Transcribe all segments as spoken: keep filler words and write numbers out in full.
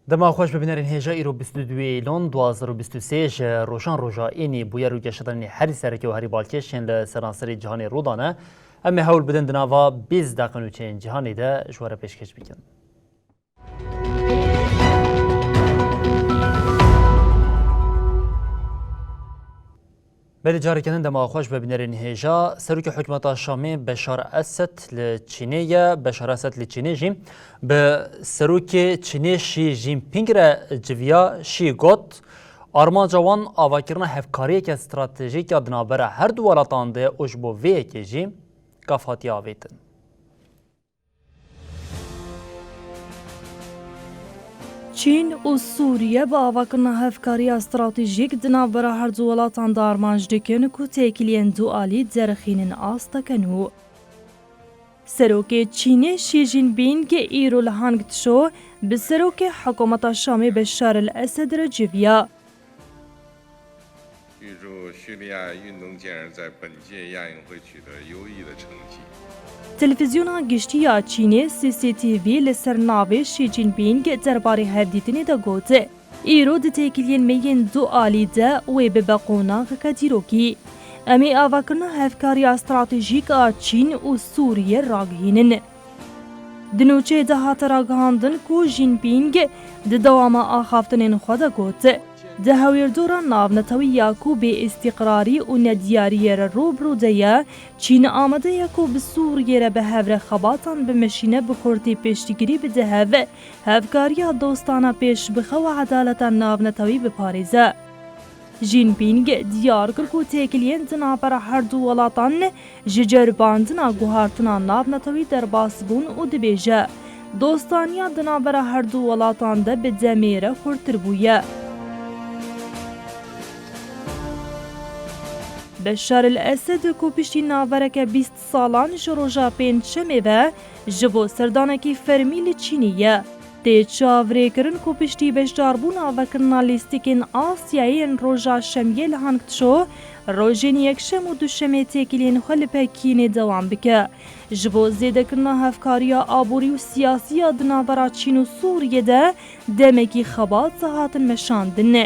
Dema xweş bi bînerên hêja. Îro bîst û duyê Îlon du hazar û bîst û sê ji rojan roja înî bûyer û geşedanên herî sereke û herî balkêş yên li seranserê cîhanê rû dane. Em ê hewl bidin di nava bîst deqe nûçeyên cîhanê de ji we re pêşkêş bikin. Belê, careke din dema xweş be bînerên hêja. Serokê hikûmeta Şamê Beşar Esed li Çînê ye. Beşar Esed li Çînê jî bi serokê Çînê Xi Jinping re civiya. Xi got, armanca wan avakirina hevkariyeke stratejîk ya di navbera her du welatan de û ji bo vê yekê jî gav hatiye avêtin. Çîn û Sûriye bi avakirina hevkariya stratejîk di navbera her du welatan de armanc dikin ku têkiliyên dualî derxînin asteke nû. Serokê Çînê Xi Jinping îro li Hangzhou bi serokê hikûmeta Şamê Beşar el Esed re civiya. 预祝叙利亚运动健儿在本届亚运会取得优异的成绩。 Televîzyona Giştî ya Çînê, C C T V, li ser navê Xi Jinping derbarê hevdîtinê de got, îro di têkiliyên me yên du alî de wê bibe qonaxeke dîrokî. Em ê avakirina hevkariya stratejîk a Çîn û Sûriyê ragihînin. Di nûçeyê de hate ragihandin ku Jinping di dewama axaftinên xwe de got, di hewîrdora navnetewî ya ku bê îstîqrarî û nediyariyê re rû bi rû de ye, Çîn amade ye ku bi Sûriyê re bi hev re xebatan bimeşîne, bi xurtî piştgirî bide hev, hevkariya dostana pêş bixe û edaleta navnetewî biparêze. Jinping diyar kir ku têkiliyên di navbera her du welatan ji ceribandina guhartina navnetewî derbas bûn û dibêje, dostaniya di navbera her du welatan de bi demê re xurtir bûye. Beşar el Esed ku piştî navbereke bîst salan ji roja pêncşemê ve ji bo serdanekî fermî li Çînê ye. Tê çavrêkirin ku piştî beşdarbûna vekirina lîstikên Asyayê yên roja Şemiyê li Hangzhou, rojên Yekşem û Duşemê têkiliyên xwe li Pekînê dewam bike. Ji bo zêdekirina hevkariya aborî û siyasî ya di navbera Çîn û Sûriyê de demekî xebat hatin meşandin.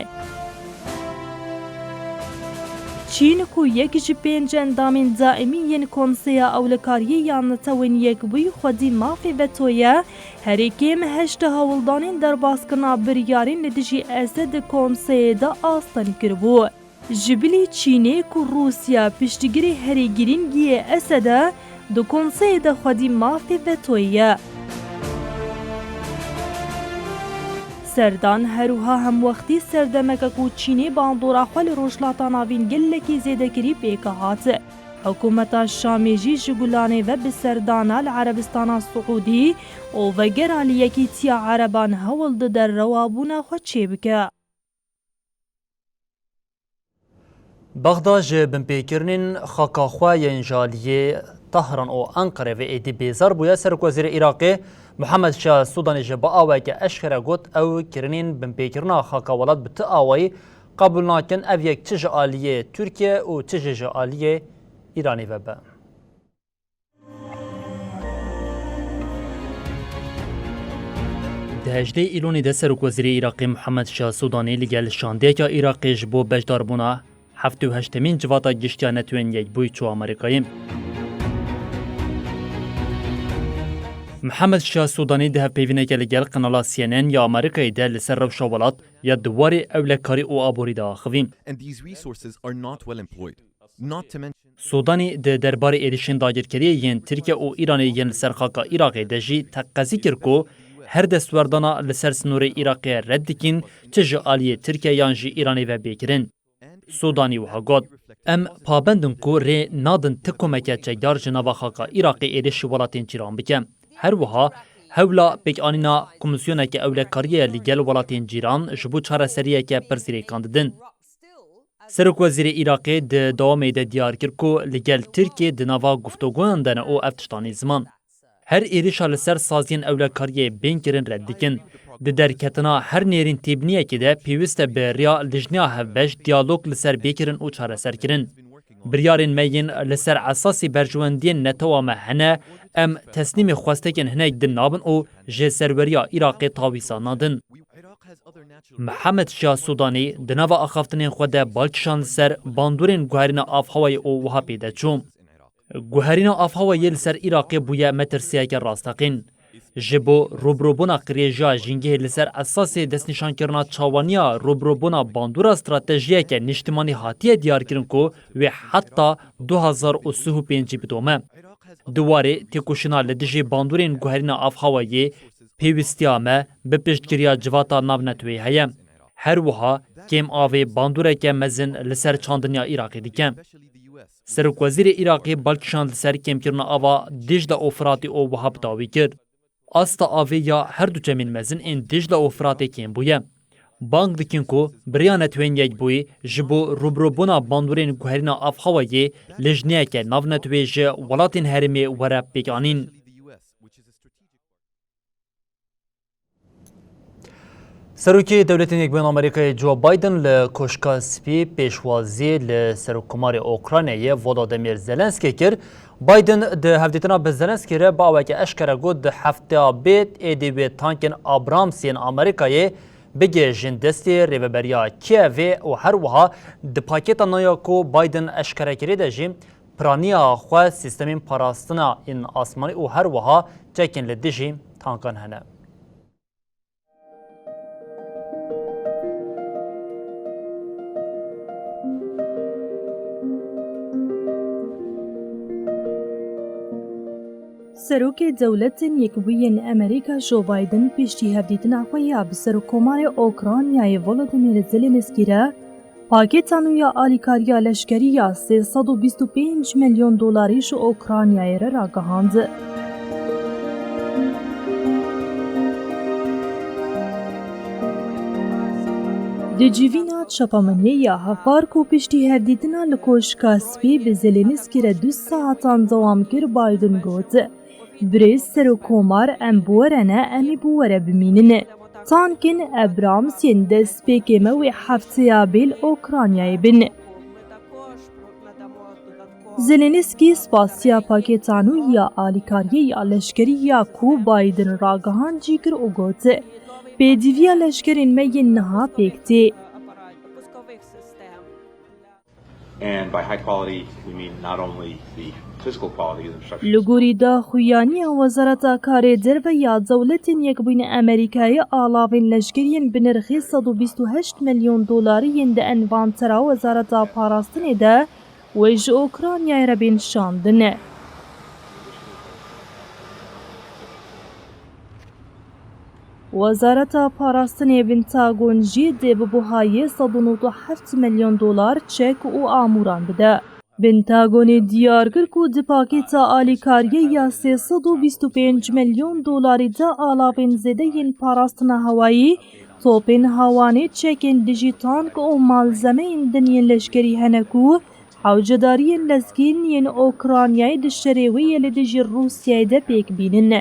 Çîn ku yek ji pênc endamên daîmî yên Konseya Ewlekariyê ya Netewên Yekbûyî xwedî mafê veto ye, herî kêm heşt hewldanên derbaskirina biryarên li dijî Esed di konseyê de asteng kiribû. Ji bilî Çînê ku Rûsya piştgirê herî girîngî yê Esed e, di konseyê de xwedî mafê vetoyê ye. Serdan her wiha hemwextî serdemeke ku Çînê bandora xwe li Rojhilata Navîn gelekî zêde kirî pêk hat. Hikûmeta Şamê jî ji Gulanê ve bi serdana li Erebistana Siûdî û vegera li Yekîtiya Ereban hewl dide rewabûna xwe çêbike. Bexda ji binpêkirinên xaka xwe yên ji aliyê Tahran û Enqere ve êdî bêzar bûye. Serokwezîrê Iraqê Mihemed Şia Sûdanî jî bi awayeke eşkere got, ew kirinên binpêkirina xaka welat bi ti awayî qebûl nakin, ev yek çi ji aliyê Tirkiye û çi jî ji aliyê Îranê ve be. Di hejdê Îlonê de Serokwezîrê Iraqê Mihemed Şia Sûdanî li gel şandiyeke Iraqê ji bo beşdarbûna heftê û heştemîn Civata Giştî ya Netewên Yekbûyî çû Amerîkayê. Mihemed Şia Sûdanî di hevpeyvîneke li gel kanala C N N ya Amerîkayê de li ser rewşa welat ya di warê ewlekarî û aborî de axivî. And these resources are not well employed. Not to mention Sûdanî di derbarê êrişên dagirkeriyê yên Tirkiye û Îranê yên li ser xaka Iraqê de jî teqezî kir ku her destwerdana li ser sinorê Iraqê red dikin, çi ji aliyê Tirkiye yan jî Îranê ve bê kirin. Sûdanî wiha got, em pabend in ku rê nadin ti komeke çekdar ji nava xaka Iraqê êrişî welatên cîran bike. Her wiha hewla pêkanîna komîsyoneke ewlekariyê li gel welatên cîran ji bo çareseriyeke pirsgirêkan didin. Serokwezîrê Iraqê di dewamê de diyar kir ku li gel Tirkiyê di nava guftûgoyan de ne û ev tişta nî ziman. Her êrişa li ser saziyên ewlekariyê bên kirin red dikin. Di derketina her nêrîn têbiniyekê de pêwîst e bi riya lijneya hevbeş diyalog li ser bê kirin û çareser kirin. Biryarên me yên li ser esasî berjewendiyên netewa me hene, em teslîmê xwestekên hinek din nabin û ji serweriya Iraqê tawîsa nadin. Mihemed Şiya Sûdanî di nava axaftinên xwe de bal kişand li ser bandorên guherîna avhewayê û wiha pê de çû: Guherîna avhewayê li ser Iraqê bûye metirsiyeke rasteqîn. Ji bo rûbirûbûna qirêjiya jîngehê li ser esasê destnîşankirina çawaniya rûbirûbûna bandora stratejiyeke niştimanî hatiye diyarkirin ku wê heta du hazar û sih û pêncî bidome. Di warê têkoşîna li dijî bandorên guherîna avhewayê, pêwîstiya me bi piştgiriya civata navneteweyî heye. Her wiha kêmavê bandoreke mezin li ser çandiniya Iraqê dike. Serokwezîrê Iraqê bal kişand li ser kêmkirina ava Dîcle û Firatê û wiha bi dawî kir: Asta avê ya her du çemên mezin ên Dîcle û Firatê kêm bûye. Bang dikin ku bi rêya Netewên Yekbûyî ji bo rûbirûbûna bandorên guherîna avhewayê lijneyeke navneteweyî ji welatên herêmê were pêkanîn. Serokê Dewletên Yekbûyî yên Amerîkayê Joe Biden li Koşka Spî pêşwazî li Serokkomarê Ukraynayê Volodymyr Zelensky kir. Biden di hevdîtina bi Zelensky re bi aweke eşkere got, di hefteya bê êdî wê tankên Abrams yên Amerîkayê bigihêjin destê rêveberiya Kievê û her wiha di pakêta nû ya ku Biden eşkere kirî de jî piraniya xwe sîstemên parastina yên asmanî û her wiha çekên li dijî tankan hene. Serokê Dewletên Yekbûyî yên Amerîka Joe Biden piştî hevdîtina xwe ya bi Serokkomarê Ukraynayê Volodymyr Zelensky re pakêta nû ya alîkariya leşkerî ya sê sed û bîst û pênc milyon dolarî ji Ukraynayê re ragihand. Di civîna çapemeniyê ya hevpar ku piştî hevdîtina li Koşka Spî bi Zelensky re du saetan dewam kir, Biden got, Birêz Serokkomar, em bi we re ne, em ê bi we re bimînin. Tankên Abrams yên destpêkê me wê hefteya bê li Ukraynayê bin. Zelensky spasiya pakêta nû ya alîkariyê ya leşkerî ya ku Biden ragihand jî kir û got, Pêdiviya leşkerên me yên niha pêk tê. And by high quality, we mean not only the physical quality of the infrastructure. Li gorî daxuyaniya Wezareta Karê Derve ya Dewletên Yekbûyî Amerîkayê, alavên leşkerî yên bi nirxê sed û bîst û heşt milyon dolarî yên di envantera Wezareta Parastinê de wê ji Ukraynayê re bên şandin. Wezareta Parastinê Pentagon jî dê bi buhayê sed û nod û heft milyon dolar çek û amûran bide. Pentagonê diyar kir ku di pakêta alîkariyê ya sê sed û bîst û pênc milyon dolarî de alavên zêde yên parastina hewayî, topên hawanê, çekên dijî tank û malzemeyên din yên leşkerî hene ku hewcedariyên lezgîn yên Ukraynayê di şerê wê yê li dijî Rûsyayê de pêk bînin.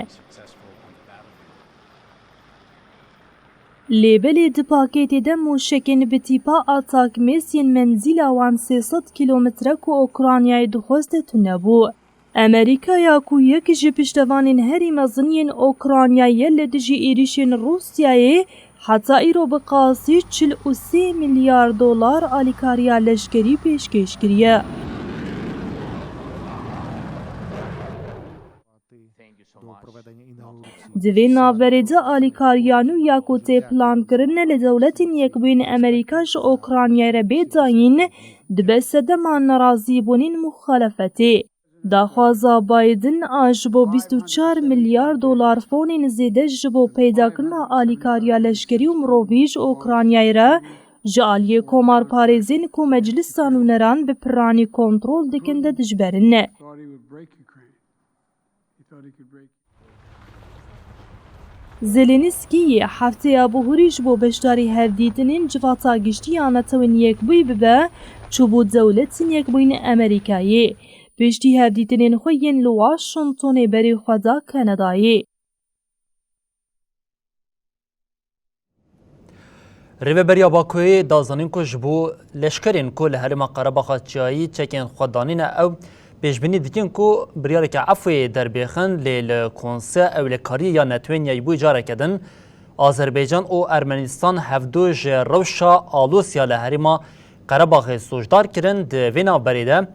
Lê belê di pakêtê de mûşekên bi tîpa Atakmês yên menzîla wan sê sed kîlometre ku Ukraynayê dixwest tune bû. Amerîkaya ku yek ji piştevanên herî mezin yên Ukraynayê ye, li dijî êrîşên Rûsyayê heta îro bi qasî çil û sê milyar dolar alîkariya leşkerî pêşkêş kiriye. Di vê navberê de alîkariya nû ya ku tê plankirin li Dewletên Yekbûyî Amerîka ji Ukraynayê re bê dayîn, dibe sedema nerazîbûnên muxalefetê. Daxwaza Biden a ji bo bîst û çar milyar dolar fonên zêde ji bo peydakirina alîkariya leşkerî û mirovî ji Ukraynayê re ji aliyê komarparêzên ku Meclisa Nûneran bi piranî kontrol dikin de dijber in. Zelenskî yê hefteya bihurî ji bo beşdarî hevdîtinên Civata Giştî ya Netewên Yekbûyî bibe, çûbû Dewletên Yekbûyî Amerîkayê. Piştî hevdîtinên xwe yên li Washingtonê berê xwe da Kanadayê. Rêveberiya Bakoyê da zanîn ku ji bo leşkerên ku li Herêma Qerebaxa Çiyayî çekên xwe danîne, ew pêşbînî dikin ku biryareke efûyê derbêxin, lê li Konseya Ewlekariyê ya Netewên Yekbûyî careke din Azerbaycan û Ermenistan hevdu ji rewşa alosiya li herêma Qerebaxê sûcdar kirin. Di vê navberê de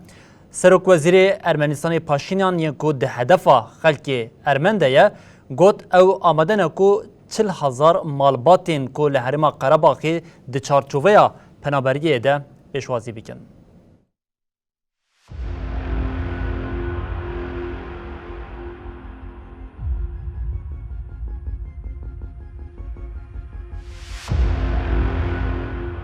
Serokwezîrê Ermenistanê Paşînyan yên ku di hedefa xelkê Ermen de ye, got ew amade ne ku çil hezar malbatên ku li herêma Qerebaxê di çarçoveya penaberiyê de pêşwazî bikin.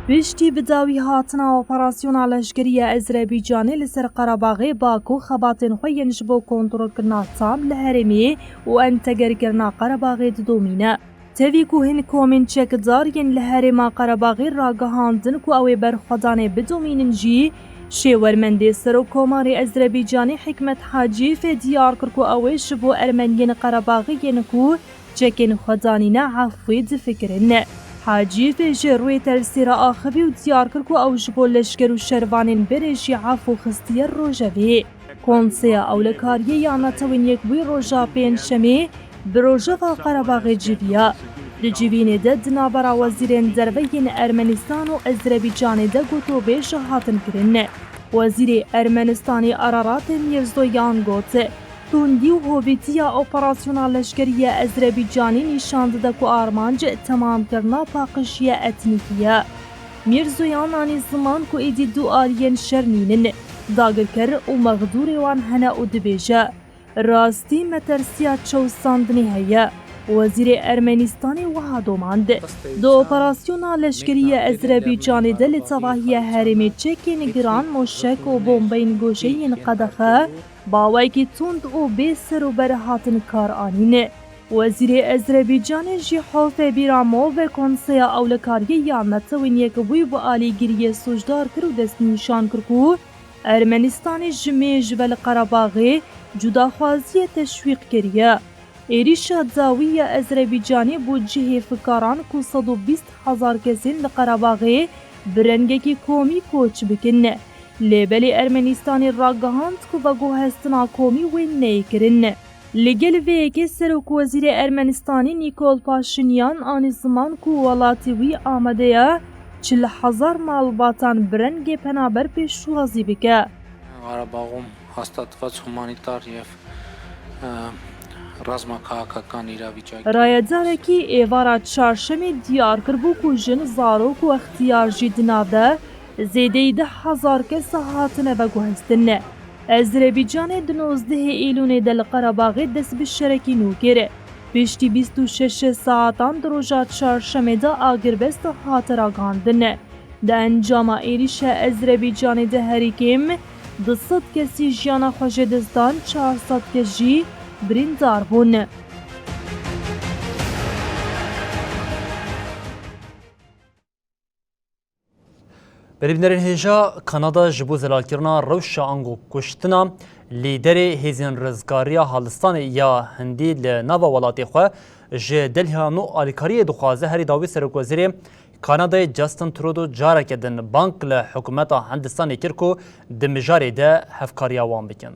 Piştî bi dawî hatina operasyona leşkerî ya Ezrebîcanê li ser Qerebaxê, Baku xebatên xwe yên ji bo kontrolkirina tam li herêmê û entegerkirina Qerebaxê didomîne. Tevî ku hin komên çekdar yên li herêma Qerebaxê ragihandin ku ew ê berxwedanê bidomînin jî, şêwermendê Serokkomarê Ezrebîcanê Hikmet Hacîf diyar kir ku ew ê ji bo ermeniyên Qerebaxê yên ku çekên xwe danîne efwê difikirin. Hacîf ji Reutersê re axivî û diyar kir ku ew ji bo leşker û şervanên berê jî efw xistiye rojevê. Konseya Ewlekariyê ya Netewên Yekbûyî roja Pêncşemê bi rojeva Qerebaxê civiya. Di civînê de di navbera wezîrên derve yên Ermenistan û Ezrebîcanê de gotobêj hatin kirin. Wezîrê Ermenistanê Ararat Mirzoyan got, tundî û hovîtiya operasyona leşkerî ya Ezrebîcanê nîşan dide ku armanc temamkirina paqijiya etnîkî ye. Mirzoyan anî ziman ku êdî du aliyên şer nînin, dagirker û mexdûrê wan hene û dibêje, rastî metersiya çewsandinê heye. Wezîrê Ermenistanê wiha domand, di operasyona leşkerî ya Ezrebîcanê de li tevahiya herêmê çekên giran, moşek û bombeyên goşeyên qedexe, bi awayekî tund û bê ser û ber hatin kar anîn. Wezîrê Ezrebîcanê jî Hofe Bîramov Konseya Ewlekariyê ya Netewên Yekbûyî bi alîgiriyê sûcdar kir û destnîşan kir ku Ermenistanê ji mêj ve li Qerebaxê cudaxwaziyê teşwîq kiriye. Êrîşa dawî ya Ezrebîcanê bo cihê fikaran ku sed û bîst hezar kesên li Qerebaxê bi rengekî komî koç bikin. Lê belê Ermenistanê ragihand ku veguhestina komî wê neyê kirin. Li gel vê yekê Serokwezîrê Ermenistanê Nîkol Paşinyan anî ziman ku welatê wî amade ye çil hezar malbatan bi rengê penaber pêşwazî bike. Ղարաբաղում հաստատված հումանիտար և, ը, ռազմաքաղաքական իրավիճակի Rayedarekî êvara çarşemê diyar kiribû ku jin, zarok û extiyar jî di nav de zêdeyî deh hezar kes hatine veguhestin. Ezrebîcanê di nozdehê Îlûnê de li Qerebaxê dest bi şerekî nû kir. Piştî bîst û şeş saetan di roja çarşemê de agirbest hate ragihandin. Di encama êrîşa Ezrebîcanê de herî kêm du sed kesî jiyana xwe ji dest dan, çar sed kes jî birîndar bûn. Berîbînerên hêja, Kanada ji bo zelalkirina rewşa ango kuştina lîderê Hêzên Rizgariya Halistanê ya Hindî li nava welatê xwe ji Delhiya nû alîkariyê dixwaze. Herî dawî Serokwezîrê Kanadayê Justin Trudeau careke din bang li hikûmeta Hindistanê kir ku di mijarê de hevkariya wan bikin.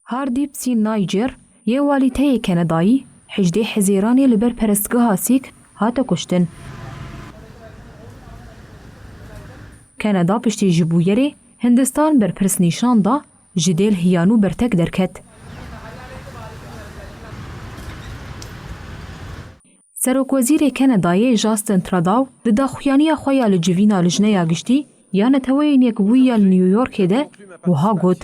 Hardip Singh Nijjar yê walîteyê Kenedayî hejdê Hezêranê li ber perestgeha Sîkh hate kuştin. Keneda piştî ji bûyerê Hindistan berpirs nîşan da, ji Delhiya nû bertek derket. Serokwezîrê Kenedayê Justin Trudeau di daxuyaniya xwe ya li civîna Lijneya Giştî ya Neteweyên Yekbûyî ya li New Yorkê de wiha got,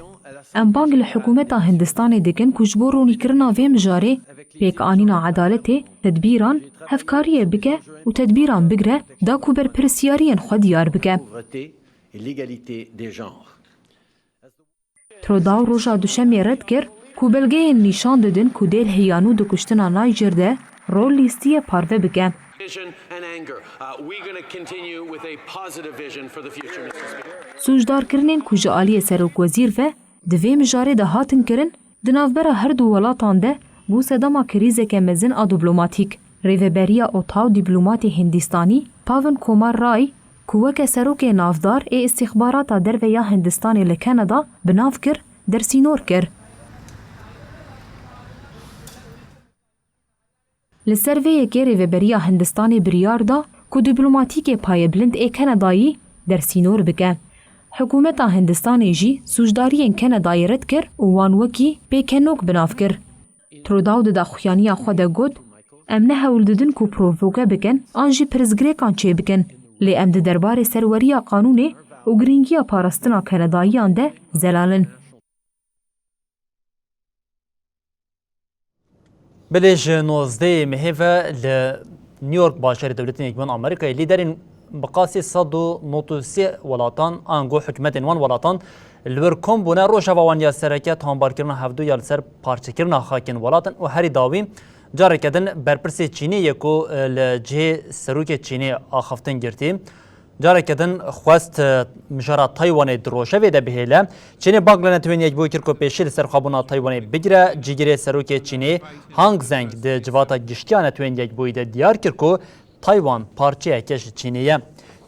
em bang li hikûmeta Hindistanê dikin ku ji bo ronîkirina vê mijarê, pêkanîna edaletê, tedbîran, hevkariyê bike û tedbîran bigre da ku berpirsiyariyên xwe diyar bike. Trudeau roja Duşemê red kir ku belgeyên nîşan didin ku Delhiya nû di kuştina Nijjar de rol lîstiyê parve bike. Vision and anger. Uh, we're gonna continue with a positive vision for the future, Mister Speaker. Sûcdarkirinên ku ji aliyê serokwezîr ve di vê mijarê de hatin kirin, di navbera her du welatan de bû sedema krîzeke mezin a diplomatîk. Rêveberiya Otaw dîplomatê Hindistanî Pawan Kumar Rai, ku weke serokê navdar ê îstîxbarata derve ya Hindistanê li Kanada bi nav kir, dersînor kir. Li ser vê yekê Rêveberiya Hindistanê biryar da ku dîplomatîkê payebilind ê Kenedayî dersînor bike. Hikûmeta Hindistanê jî sûcdariyên Kenedayê red kir û wan wekî pêkenok bi nav kir. Trudeau di daxuyaniya xwe de got, "Em ne hewl didin ku provoke bikin an jî pirsgirêkan çêbikin, lê em di derbarê serweriya qanûnê û girîngiya parastina Kenedayiyan de zelal in." Belê ji nozdehê mehê ve li New York bajarê Dewletên Yekbûyên Amerîkayê lîderên bi qasî sed û nod û sê welatan, ango hikûmetên wan welatan li wir kom bûne. Rojeva wan ya sereke tombarkirina hevdu ya li ser parçekirina xakên welatan û herî dawî careke din berpirsê Çînê ye ku, e, li cihê serokê Çînê axaftin girtî. Careke din xwest, e, mijara Taywanê di rojevê de bihêle. Çînê bang li Netewên Yekbûyî kir ku pêşî li ser xwebûna Taywanê bigire. Cîgirê serokê Çînê Hang Zheng di civata giştî ya Netewên Yekbûyî de diyar kir ku Taywan parçeyeke ji Çînê ye.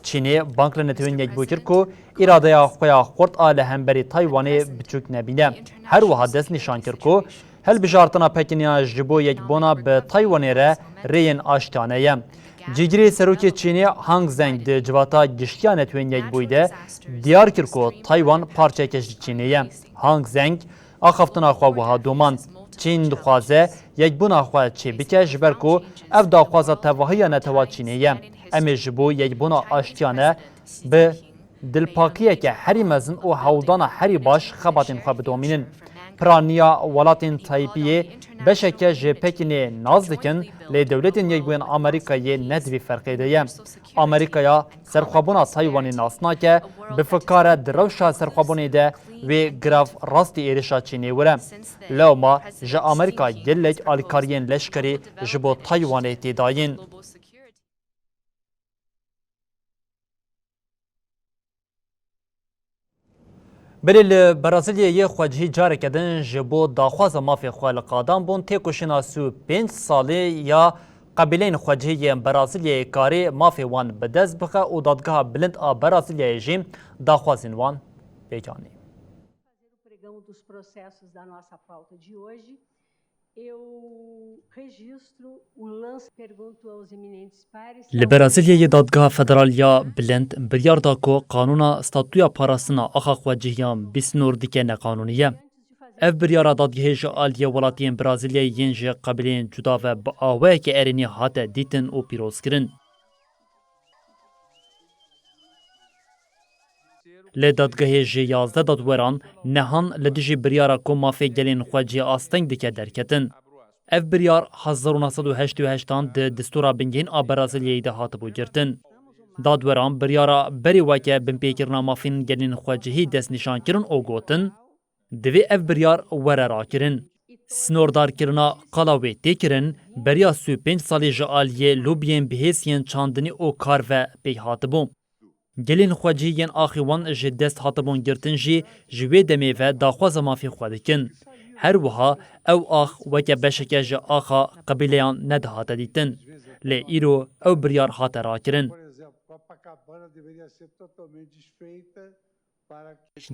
Çînê bang li Netewên Yekbûyî kir ku îradeya xwe ya xurt a li hemberî Taywanê biçûk nebîne. Her wiha dest nîşan kir ku hilbijartina Pekînê ya ji bo yekbûna bi Taywanê re rêyên aştiyane ye. Cîgirê serokê Çînê Hang Zheng di civata giştî ya Netewên Yekbûyî de diyar kir ku Taywan parçeyeke ji Çînê ye. Hang Zheng axaftina xwe wiha domand, "Çîn dixwaze yekbûna xwe çêbike, ji ber ku ev daxwaza tevahiya netewa Çînê ye. Em ê ji bo yekbûna aştiyane bi dilpakiyeke herî mezin û hewldana herî baş xebatên xwe bidomînin." Piraniya welatên Taypiyê beşeke ji Pekînê nas dikin, lê Dewletên Yekbûyên Amerîkayê ne di vî ferqê de ye. Amerîkaya serxwebûna Taywanê nas nake, bi fikar e di rewşa serxwebûnê de wê girav rastî êrişa Çînê were. Lewma ji Amerîka gelek alîkariyên leşkerî ji bo Taywanê tê dayîn. Belê li Brazilyayê xwecihî careke din ji bo daxwaza mafê xwe li qadan bûn. Têkoşîna sî û pênc salî ya qebîleyên xwecihî yên Brazilyayê karî mafê wan bi dest bixe û Dadgeha Bilind a Brazilyayê jî daxwazên wan pêk anî. Pregão dos processos da nossa pauta de hoje. Eu registro o lance, pergunto aos eminentes pares. Li Brazilyayê Dadgeha Federal ya Bilind biryar da ku qanûna statûya parastina axa xwecihiyan bi sînor dike neqanûnî ye. Ev biryara dadgehê ji aliyê welatiyên Brazilyayê yên ji qebîleyên cuda ve bi awayeke erênî hate dîtin û pîrozkirin. Li dadgehê ji yazdeh dadweran nehan li dijî biryara ku mafê gelên xwecihî asteng dike derketin. Ev biryar hezar û neh sed û heştê û heştan di distûra bingehîn a Brazilyayê de hatibû girtin. Dadweran biryara berî weke binpêkirina mafên gelên xwecihî destnîşan kirin û gotin, "Divê ev biryar were rakirin." Sînordarkirina qala wê tê kirin, beriya sî û pênc salî ji aliyê lobiyên bihêz yên çandinî û kar ve pêk hatibû. Gelên xwecihî yên axê wan ji dest hatibûn girtin jî ji wê demê ve daxwaza mafê xwe dikin. Her wiha ew ax weke beşeke ji axa qebîleyan nedihate dîtin. Lê îro ew biryar hate rakirin.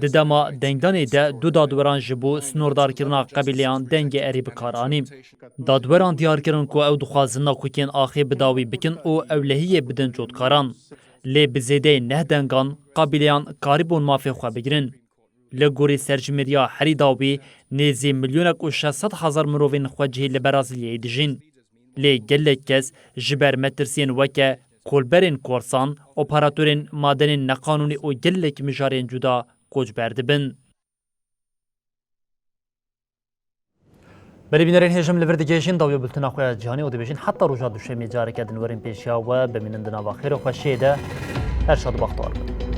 Di dema dengdanê de du dadweran ji bo sînordarkirina qebîleyan dengê erê bi kar anî. Dadweran diyar kirin ku ew dixwazin naxwikên axê bi dawî bikin û ewlehiyê bidin cotkaran. Lê bi zêdeyê neh dengan qebîleyan karîbûn mafê xwe bigirin. Li gorî serjimêriya herî dawî nêzî milyonek û şeş sed hezar mirovên xwecihî li Brazilyayê dijîn. Lê gelek kes ji ber metirsiyên weke kolberên korsan, operatorên madenên neqanûnî û gelek mijarên cuda koçber dibin. Belê bînerên hêjim, li vir digihêjin dawiya bultena xwe ya cîhanî û dibêjin heta roja duşemê careke din werin pêşiya we, bimînin di nava xêr û xweşiyê de. Her şad û bextewar bin.